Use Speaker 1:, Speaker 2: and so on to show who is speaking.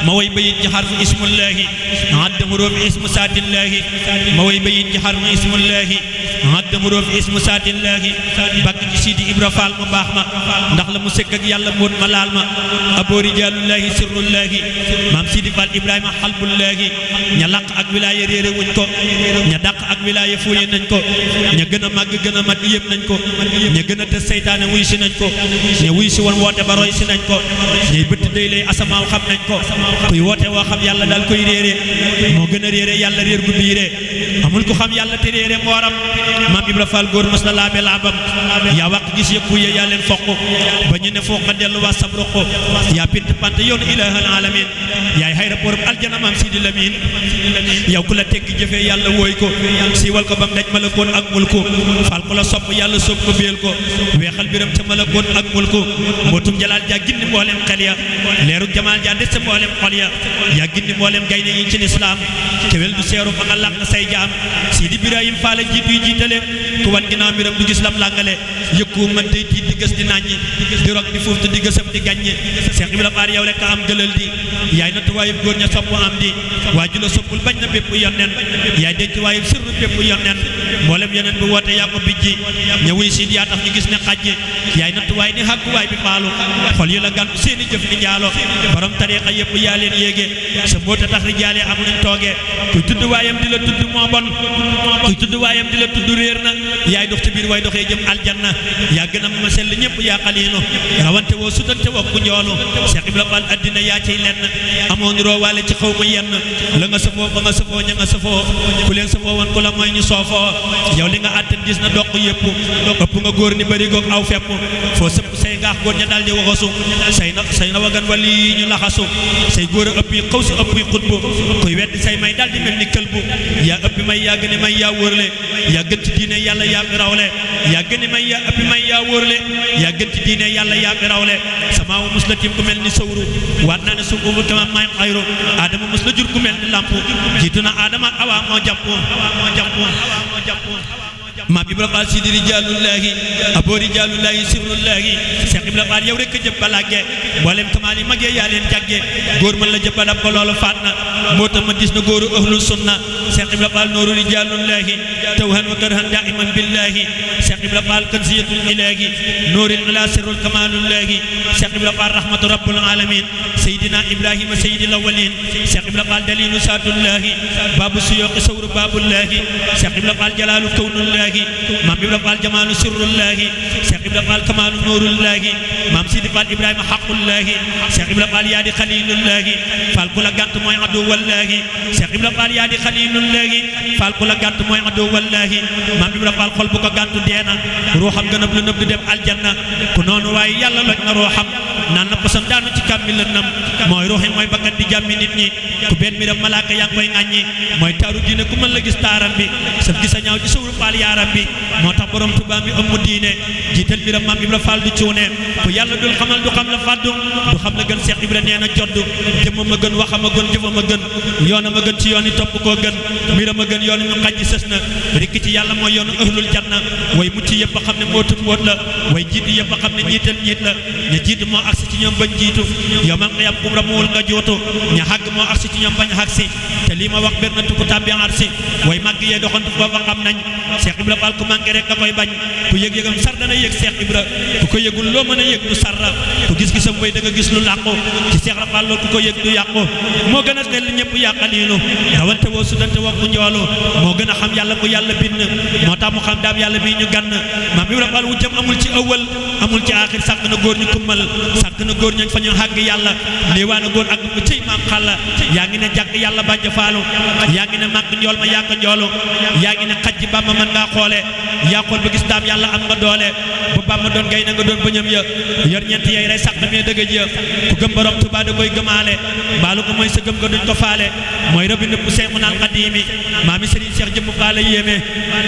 Speaker 1: ma way bayit ji xarfu ismullahi adda hurufi ismu saatillahi ma way bayit ji xarfu ismullahi adda hurufi ismu saatillahi bakk ci Sidi Ibra Fall mu baax ma ndax la mu sekk ak yàlla mbóot ma laal ma aboo rijaalullahi sirrullahi maam Sidi Fall Ibrahima xalbullahi ña laq ak wilaaya réere wuñ ko ña dàq ak wilaaya fuuye nañ ko ña gën a màgg gën a mat yëpp nañ ko ña gën a tës seytaane wuy si nañ ko ña wuy si woon woote ba roy si nañ ko ñay bëtt day lay asamaaw xam nañ ko kuy woote woo xam yàlla daal koy réere moo gën a réere yàlla réer gu biire amul ko xam yàlla te réere mbooram maam Ibra Fall góor mas la laabe laabam yaa waq gis yëpp ya yaa leen foq ba ñu ne foog nga dellu waa sab roq yaa pint pant yoonu ilahal alamin yaay xayra borom aljana maam Sidi Lamin yow ku la tekki jëfee yàlla wooy ko siiwal ko ba mu daj malakoon ak mulku fal ko la sopp yàlla sopp ko béel ko weexal biram ca malakoon ak mulku mbootum jalaal jaa gindi mboolem xel ya leeruk jamaal jaa des ca mboolem xol ya yaa gindi mboolem gaynde yi ci lislaam kewel du seeru fa nga làq say jaam Sidi Ibrahim Fall jiitu yi jiitale ku wan ginnaaw mbiram du gis lam làngale yëkku man day tiit di gës di naññi di rog di fuuf di gësam di gàññe Cheikh Ibra Fall yow rek a am gëlal di yaay natt waayub góor ña sopp am di waa ju la soppul bañ na bépp yonnen yaay denc waayub sirru bépp yonnen mboolem yeneen bu woote yaa ko bijji ña wuy si yaa tax ñu gis ne xajji yaay natt waay ni xàggu waay bi faalu xol yi la gàntu seeni jëf ni njaalo borom tariixa yëpp yaa leen yéege sa mboota tax rijaale am nañ tooge kuy tudd waayam di la tudd moo bon kuy tudd waayam di la tudd réer na yaay dox ci biir way doxee jëm aljanna yaa gën a ma sell ñëpp yaa xaliinu rawante woo sutante woo ku njoolu Cheikh Ibra Fall addina yaa ciy lenn amoon roo waale ci xaw ma yenn la nga safoo ba nga safoo ña nga safoo ku leen safoo woon ku la mooy ñu soofoo yow li nga àttan gis na doq yëpp ëpp nga góor ni bëri goog aw fepp foo sëpp say ngaax góor ña daal di waxasu say na wagan wali yi ñu laxasu say góor a ëpp yi xaw si ëpp yi xutbu kuy weddi say may daal di mel ni këlbu yaa ëppi may yaa gën may yaa wóorle yaa gën ci diine yàlla yaa fi rawle yaa gën may yaa ëppi may yaa wóorle yaa gën ci diine yàlla yaa fi rawle samaawu mus la tim ku mel ni sawru waat naa ne suufu bu tamam may xayru aadama mus la jur ku mel ni lamp jiitu na aadama ak awaa moo jàpp maam Ibra Fall Sidi rijaalullahi aboo rijaalullahi sirrullahi Cheikh Ibra Fall yow rek a jëb balagge mboolem kamaal yi magee yaa leen jàgge góor mën la jëbbalab ko loolu faat na moo tax ma gis na góoru ahlul sunna Cheikh Ibra Fall nooru rijaalullahi tawhan wa karhan daiman billahi Cheikh Ibra Fall kanziyatul ilahi nooril ila sirrul kamalullahi Cheikh Ibra Fall rahmatu rabbul alamin Seydina Ibrahima seydil awwalin Cheikh Ibra Fall dalilu saatullahi babu suyuqi sawru babullahi Cheikh Ibra Fall jalaalu kawnullahi maam Ibra Fall jamaalu sirrullahi Cheikh Ibra Fall kamaalu nuurullahi maam Sidi Fall Ibrahima xaqullahi Cheikh Ibra Fall yaa di xalilullahi Fall ku la gànt mooy aduwallahi Cheikh Ibra Fall yaa di xalilullahi Fall ku la gànt mooy aduwallahi maam Ibra Fall xol bu ko gàntu deena ruuxam gën a lu nëb du dem aljanna ku noonu waaye yàlla loj na ruuxam naan na posam daanu ci kàmmi lënnam mooy ruuxi mooy bakkan di jàmmi nit ñi ku benn mi dem malaaka yaa ngi koy ŋàññi mooy taaru diine ku mën la gis taaram bi saf gis a ñaaw ci sawru Fall yaaram bi moo tax borom Tuubaa mi ëmm diine jiital biram maam Ibra Fall du cuune ku yàlla dul xamal du xam la fàddu du xam la gën Cheikh Ibra nee na joddu jëmmam a gën waxam a gën jëfam a gën yoonam a gën ci yoon yi topp koo gën mbiram a gën yoon ñu xaj sës na rikki ci yàlla mooy yoonu ahlul janna way mucc yëpp a xam ne moo tut wóot la way jiitu yëpp a xam ne ñiital ñiit la ña jiitu moo agsi ci ñoom bañ jiitu yow man xiyam kum ramuwul nga jootu ña xàgg moo agsi ci ñoom bañ xàgsi te lii ma wax bir na tukku tàbbi arsi way màgg yee doxantu foofa xam nañ Cheikh Ibra Fall ku manqué rek da koy bañ ku yëg-yëgam sar dana yëg Cheikh Ibra ku ko yëgul loo mën a yëg du sarra ku gis-gisam way da nga gis lu làqu ci Cheikh Ibra Fall loolu ku ko yëg du yàqu moo gën a tell ñëpp yàqaliinu rawante woo sudante woo ku njoolu moo gën a xam yàlla ku yàlla bind moo tax mu xam daam yàlla bii ñu gann maam Ibra Fall wujjam amul ci ëwal amul ci aaxir sàkk na góor ñu kummal sàkk na góor ñañ fa ñu xàgg yàlla léewaa na góor ak mu ciy maam xàlla yaa ngi ne jàkk yàlla bànj faalu yaa ngi ne màkk njool ma yàgg njoolu yaa ngi ne xaj ji Bàmba mën ngaa xoole yaa xool ba gis daam yàlla am nga doole bu Bàmba doon gay na nga doon bëñam ya yor ñeent yay rey sàq mee dëgëj ya ku gëm borom Tuubaa da koy gëmaale mbaalu ko mooy sa gëm nga duñ ko faale mooy rëbbi nëpp Seexul Xadiimi maami Sëriñ Cheikh jëmm faale yéeme